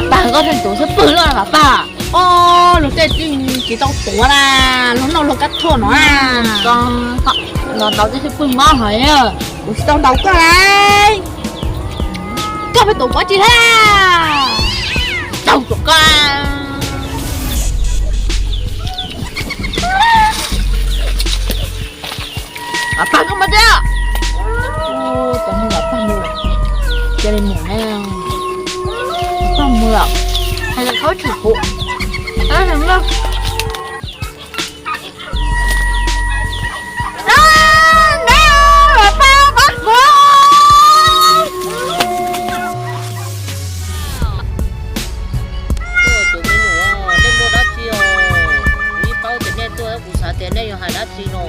Pag, koj tej tus xwb pwg loj mas pag. Os, luag tej tsis tau tuav na, luag noj luag kab thuaj no na. Los ntau tib xwb pwg mob hais, kuv tsis tau ntaus koj lauj. Koj pheej tus pov tseg thiab. Tsaug rau koj. Pag, koj mus thiab. Cov neeg los pag mus, cia li mus na. Pag mus lawm, hais tias khaub tsis puv. Tus me nyuam, nej muaj dab tsi os? Kuv yeej paub tias nej tuaj, kuv xav tias nej yuav hais dab tsi no.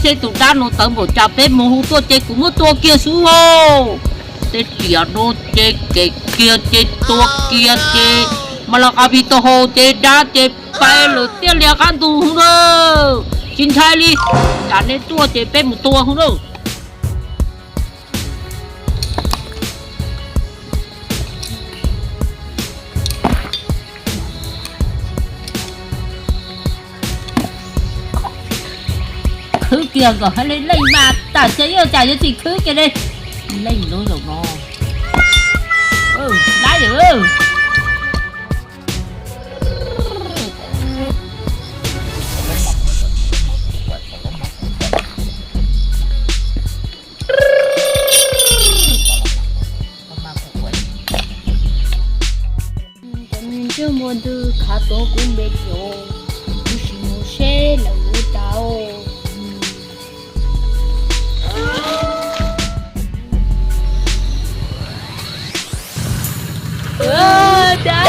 Seb tus dab no tawv npaum cas peb mus hu tuaj ces kuv muab tua kiag xwb lauj. Tej riam no ces kem kiag ces tua kiag ces mas los qas vij tau hau ces dab ces pais lawm tiaj lias qab ntug hwv na. Tsis ntshai li, cas nej tuaj ces peb mus tua hwv na. Khwb kiag kom hais leej mas tam sim yuav cas yuav tsis khwb kiag li. Leej lub zaum no lab yawm. Cov me ntsuag npua ntws khav tuav kuv npe tias, kuv sim mus seb lawv ua cas.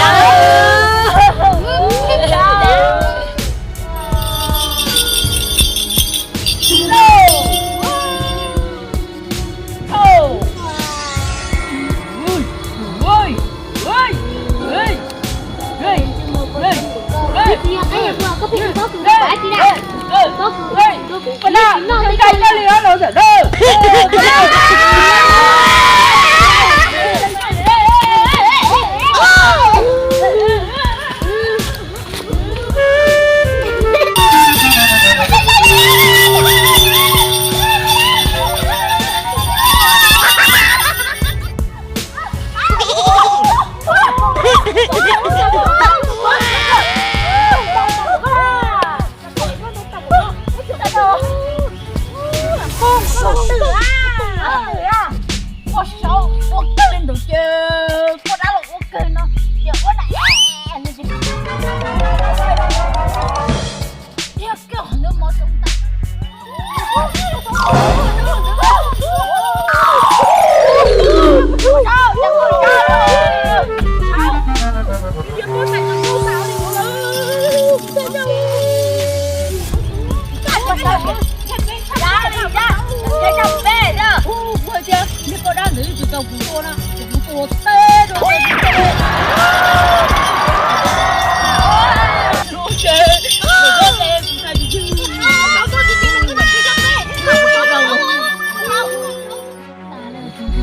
Ua saud ua kawg li ntawd ces koj dab los ua kawg no, ces ua da thiab kawg qhov ntawd mov tau ntau.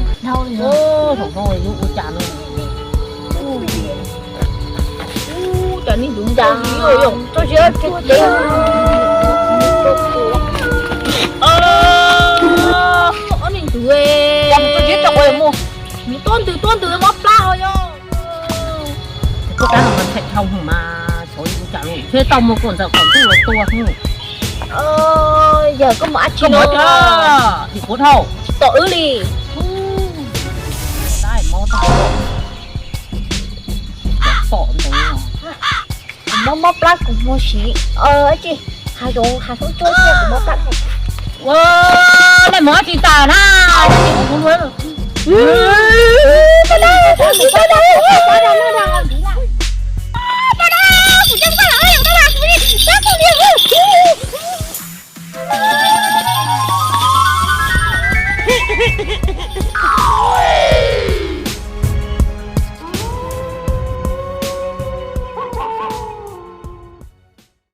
Ub, thaum no yuav ua cas no? Ub, cas nej tus ntawd tso siab kiag ces ob neeg tus, cas mus tso siab tso ua mus, mus tuab ntws tuab ntws mob plab ho yog. Koj dab no mas thaij dhau mas xyov ua cas no, thiaj tau muaj koj ntxawm qhov ntuj los tua xwb. Yog koj mus dab tsi no? Tim kuv dhau. Tsis pom wb li. Dab mob tag. Pom ntawd. Kuv mob mob plab kuv mus siv, ib tsam hav zoov hav xoob tsuag thiab kuv mob plab. Ua, nej mus dab tsi tas na? Dab tsi kuv kuv luag.